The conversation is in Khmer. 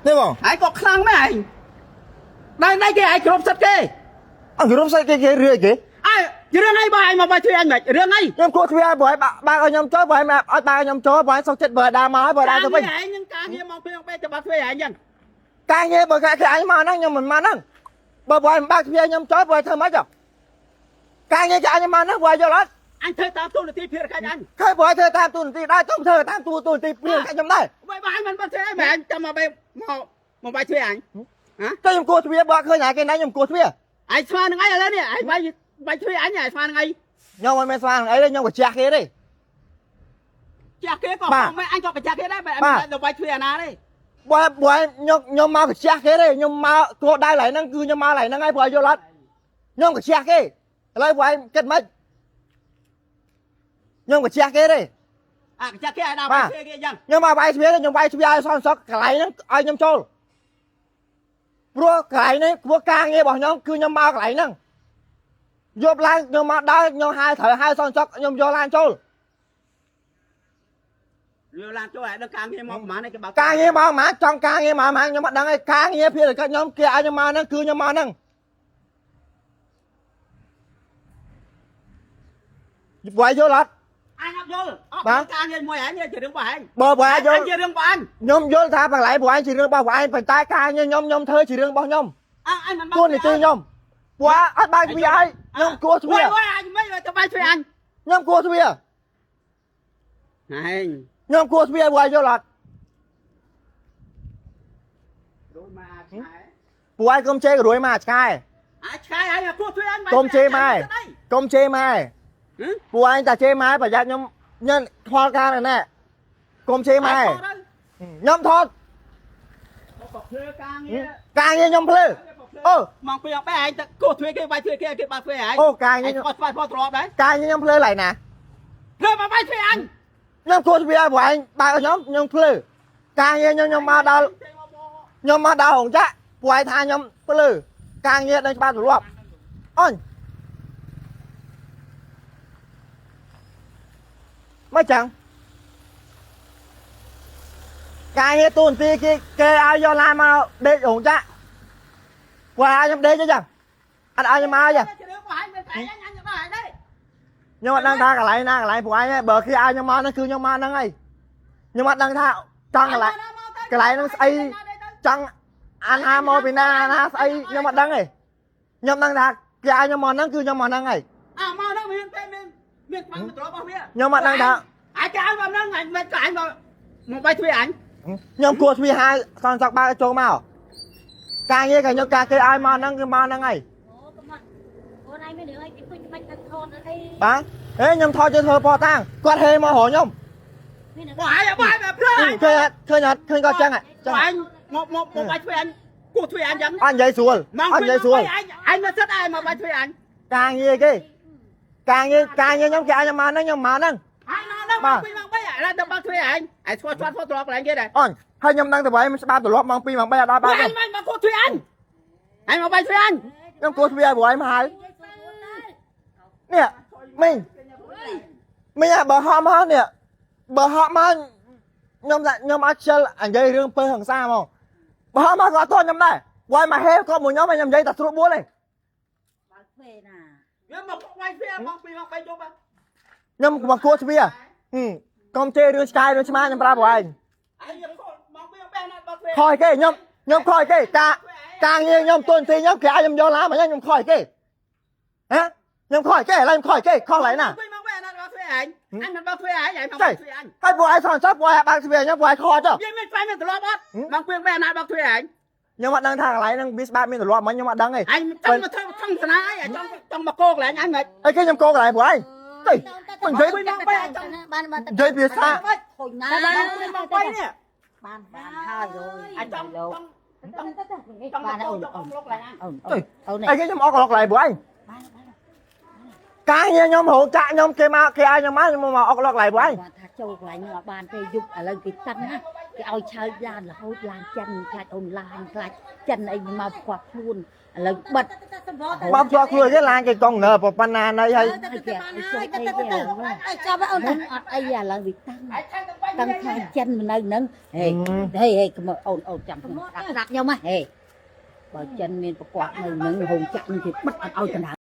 នេះបង ឯងក៏ខ្លាំងមែនឯងដល់ណៃគេឯងគ្រប់សិតគេ អង្រុំស្អីគេគេរឿយគេ ឯងរឿងអីបើឯងមកបាយទ្វារអញមិនរឿងអី ខ្ញុំគួរទ្វារឲ្យបើឲ្យបើកឲ្យខ្ញុំចូលបើឲ្យមកឲ្យបើកឲ្យខ្ញុំចូលបើឲ្យសុកចិត្តបើឲ្យដើរមកឲ្យបើដើរទៅវិញ ឯងនឹងការងារមកពីងបែកទៅបើទ្វារឯងចឹង ការងារបើគេគេអញមកហ្នឹងខ្ញុំមិនមកហ្នឹងបើបើឲ្យមិនបើកទ្វារខ្ញុំចូលបើឲ្យធ្វើម៉េចការងារគេអញមកហ្នឹងបើឲ្យយល់អត់ អញធ្វើតាមទូនាទីភារកិច្ចអញ ឃើញបើឲ្យធ្វើតាមទូនាទីដែរទៅធ្វើតាមទូទូនាទីព្រាខ្ញុំដែរ បើបើអញមិនបើទ្វារឯងមិនអញចាំមកបែកមកមកបាយទ្វារអញហ៎ ទៅខ្ញុំគួរទ្វារបើឃើញណាគេណាខ្ញុំគួរទ្វារ ឯងស្មាននឹងអីឥឡូវនេះឯងបាយបាយទ្វារអញឯងស្មាននឹងអី ខ្ញុំមិនមែនស្មាននឹងអីទេខ្ញុំក៏ជះគេទេ ចាស់គេក៏មិនអញក៏កាចាស់គេដែរបើអញទៅបាយទ្វារអាណាទេ បើបើខ្ញុំខ្ញុំមកកជះគេទេខ្ញុំមកគោដៅឡើយហ្នឹងគឺខ្ញុំមកឡើយហ្នឹងហើយព្រោះយល់អត់ខ្ញុំកជះគេឥឡូវបើឯងគិតម៉េចខ្ញុំកជះគេទេ អាកាចាស់គេឲ្យដល់បាយទ្វារគេអញ្ចឹង ខ្ញុំមកវាយទ្វារខ្ញុំវាយទ្វារឲ្យសន្តិសុខកន្លែងហ្នឹងឲ្យខ្ញុំចូលព្រោះកន្លែងនេះព្រោះការងាររបស់ខ្ញុំគឺខ្ញុំមកកន្លែងហ្នឹងយប់ឡើងខ្ញុំមកដល់ខ្ញុំហៅត្រូវហៅសន្តិសុខខ្ញុំយកឡានចូល លឿឡានចូលឲ្យដឹងការងារមកប្រហែលគេបើ ការងារមកហ្មងចង់ការងារមកហ្មងខ្ញុំអត់ដឹងឯងការងារភារកិច្ចខ្ញុំគេឲ្យខ្ញុំមកហ្នឹងគឺខ្ញុំមកហ្នឹងបើយល់អត់ អញអត់យល់អត់ការងារមួយឯងជារឿងរបស់ឯង បើបើយល់ ជារឿងរបស់អញ ខ្ញុំយល់ថាបន្លែព្រោះឯងជារឿងរបស់ព្រោះឯងប៉ុន្តែការងារខ្ញុំខ្ញុំធ្វើជារឿងរបស់ខ្ញុំ អញមិន តួនាទីខ្ញុំព្រោះអត់បើកទ្វារឲ្យខ្ញុំគួរទ្វារ អូយអញមិនទៅបាយទ្វារអញ ខ្ញុំគួរទ្វារ ឯង ខ្ញុំគួរទ្វារព្រោះឯងយល់អត់ រួចមកឆ្កែ ព្រោះឯងកុំជេររួយមកឆ្កែ អាចឆ្កែឯងគួរទ្វារអញ កុំជេរម៉ែកុំជេរម៉ែព្រោះឯងតែជេរម៉ែប្រយ័ត្នខ្ញុំញ៉ាំខ្វល់ការនៅណែកុំជេរម៉ែខ្ញុំថត ក៏ភ្លើការងារ ការងារខ្ញុំភ្លឺអូ ម៉ោង2ម៉ោង3ឯងទៅគោះទ្វារគេបាយទ្វារគេគេបាយទ្វារឯង អូការងារ ឯងអត់ស្វាយផងទ្របដែរ ការងារខ្ញុំភ្លឺឡើយណា ភ្លើមកបាយទ្វារអញ ខ្ញុំគួរទ្វារព្រោះឯងបើកឲ្យខ្ញុំខ្ញុំភ្លឺការងារខ្ញុំខ្ញុំមកដល់ខ្ញុំមកដល់រោងចក្រព្រោះឯងថាខ្ញុំភ្លឺការងារដឹងច្បាប់ទម្លាប់អូនមកចឹងការងារទូនទីគេគេឲ្យយកឡានមកដេករោងចក្រព្រោះឲ្យខ្ញុំដេកទេចឹងអត់ឲ្យខ្ញុំមកចឹង ជារឿងរបស់ឯងមិនស្អីអញអញដល់ឯងដែរ ខ្ញុំអត់ដឹងថាកន្លែងណាកន្លែងពួកឯងទេបើគេឲ្យខ្ញុំមកហ្នឹងគឺខ្ញុំមកហ្នឹងហើយខ្ញុំអត់ដឹងថាចង់កន្លែងកន្លែងហ្នឹងស្អីចង់អានហាមកពីណាអានហាស្អីខ្ញុំអត់ដឹងទេខ្ញុំដឹងថាគេឲ្យខ្ញុំមកហ្នឹងគឺខ្ញុំមកហ្នឹងហើយ អាមកហ្នឹងមានពេលមានមានស្មាទ្របរបស់វា ខ្ញុំអត់ដឹងថា អាចគេឲ្យមកហ្នឹងអញមិនក៏អញមកមកបាយទ្វារអញ ខ្ញុំគួរទ្វារហើយសន្តិសុខបើកឲ្យចូលមកការងារក៏ខ្ញុំការគេឲ្យមកហ្នឹងគឺមកហ្នឹងហើយ អូកុំមកអូនឯងមានរឿងអីគេពេញបាច់ទៅថតអី បាទហេខ្ញុំថតជើធ្វើផតាំងគាត់ហេមករកខ្ញុំ មាន បើឯងបើឯងភ្លើ ឃើញអត់ឃើញអត់ឃើញគាត់ចឹងចឹង បើឯងមកមកមកបាយទ្វារអញគោះទ្វារអញចឹង អត់និយាយស្រួលអត់និយាយស្រួល អញអញមកសិតឯងមកបាយទ្វារអញ ការងារគេការងារការងារខ្ញុំគេឲ្យខ្ញុំមកហ្នឹងខ្ញុំមកហ្នឹង អញមកហ្នឹងមក2មក3ឥឡូវទៅបើកទ្វារឯងឯងស្គាល់ស្គាល់ស្គាល់ទ្របកន្លែងគេដែរ អូនហើយខ្ញុំដឹងតែបើមិនច្បាប់ទម្លាប់ម៉ោង2ម៉ោង3អត់ដល់ បើ បើ អញមកមកគោះទ្វារអញអញមកបាយទ្វារអញ ខ្ញុំគួរទ្វារព្រោះឯងមកហើយនេះមីងមីងបើហក់មកនេះបើហក់មកខ្ញុំខ្ញុំអត់ខ្ជិលនិយាយរឿងពើហង្សាមកបើហក់មកក៏អត់តខ្ញុំដែរព្រោះឯងមកហេក៏មួយខ្ញុំខ្ញុំនិយាយតែស្រួលបួលទេ បើទ្វារណា វាមកបាយទ្វារម៉ោង2ម៉ោង3យប់ ខ្ញុំមកគួរទ្វារកុំជេររឿងឆ្កែរឿងឆ្មាខ្ញុំប្រាប់ព្រោះឯង ឯងយកម៉ោង2ម៉ោង3ណាបើកទ្វារ ខយគេខ្ញុំខ្ញុំខយគេការការងារខ្ញុំទួនាទីខ្ញុំគេឲ្យខ្ញុំយកឡានមកខ្ញុំខយគេហ៎ខ្ញុំខយគេឥឡូវខ្ញុំខយគេខុសឡើយណា 2ម៉ោង3ណាបើកទ្វារឯងអញមិនបើកទ្វារឯងឯងមកបើកទ្វារអញ ហើយពួកឯងសន្សុពួកឯងបើកទ្វារខ្ញុំពួកឯងខចុះ វាមានស្វែងមានទ្របអត់ម៉ោង2 3ណាបើកទ្វារឯង ខ្ញុំអត់ដឹងថាកន្លែងហ្នឹងវាស្បាតមានទម្លាប់មិញខ្ញុំអត់ដឹងទេ អញចង់មកធ្វើចង់ស្នាអីចង់ចង់មកកោកន្លែងអញមិន អីគេខ្ញុំកោកន្លែងពួកឯងទេមិននិយាយ បានបាន និយាយភាសា ខូចណា ម៉ោង2ម៉ោង3នេះ បានបានហើយrồi អញចង់ លោក ចង់ ទៅទៅ ចង់ បាន មកកោ អូន ចង់លោកកន្លែងអញ អូនអូន អីគេខ្ញុំអត់កន្លែងពួកឯង បានបាន ការងារខ្ញុំរោងចាក់ខ្ញុំគេមកគេឲ្យខ្ញុំមកខ្ញុំមកអត់កន្លែងពួកឯង គាត់ថាចូលកន្លែងហ្នឹងអត់បានទេយប់ឥឡូវគេតឹងណា គេឲ្យឆើចឡានរហូតឡានចិនខ្លាចអូនឡានខ្លាចចិនអីមកផ្គាប់ខ្លួនឥឡូវបិទ មកផ្ទាល់ខ្លួនទេឡានគេកង់នៅប៉ុណ្ណាណីហើយ ហើយគេឲ្យចុះអីទេ ចាប់អូន មុនអត់អីឥឡូវវាតាំងតាំងខ្លាចចិនមកនៅហ្នឹងហេហេហេកុំអូនអូនចាំខ្ញុំស្ដាប់ស្ដាប់ខ្ញុំហ៎ហេបើចិនមានប្រកបនៅហ្នឹងហូងចាក់នឹងគេបិទអត់ឲ្យដណ្ដើម។